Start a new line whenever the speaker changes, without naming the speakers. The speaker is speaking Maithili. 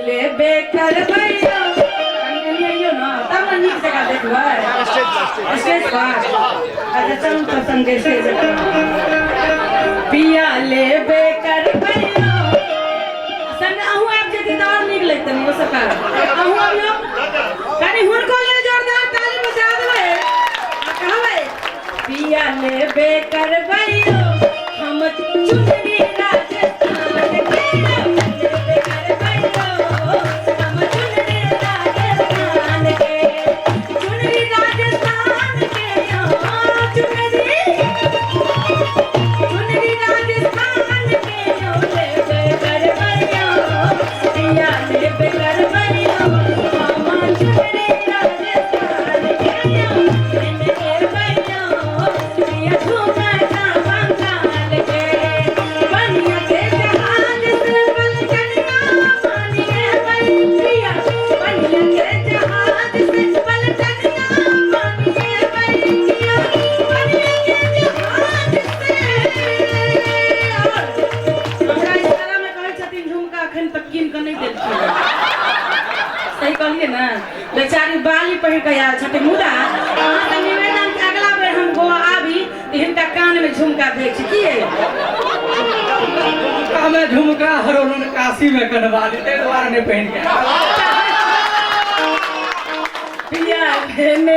लेबे करबैयो। कनि एनी अइयौ ने तब ने नीक जकाँ देखबै स्टेज पर। अच्छा चलू तब संगे स्टेज पर। पिया लेबे करबैयो संगे अहूँ आबि जेती तऽ आओर नीक लगतनि ओ सरकार। अहूँ अबियौ कनि, हुनको लेल जोरदार ताली बजा देबै आ कहबै पिया लेबे करबैयो हम चुनरी राजस्थान के, लेबे करबैयो हम चुनरी राजस्थान के, चुनरी राजस्थान के, चुनरी, चुनरी राजस्थान के लेबे करबैयो, पिया लेबे करबैयो हम चुनरी राजस्थान के, लेबे करबैयो पिया झुमका बंगाल के। बनिया के जहाज से पलटनिया मानिए पिया, बनिया के जहाज से पलटनिया मानिए पिया, बनिया के जहाज से। और हमरा इशारा में कहै छथिन झुमका अखन तक कीन कऽ नहि देलखिन। सही कहलियै ने? बेचारी बाली पहिर कऽ आयल छथिन, मुदा अहाँके निवेदन कि अगला बेर हम गोवा आबी तऽ हिनका कानमे झुमका दै छी। की
झुमका में झुमका हरोलन काशी में कनवाली, ताहि दुआरे नहि पहिन के।
पिया भेने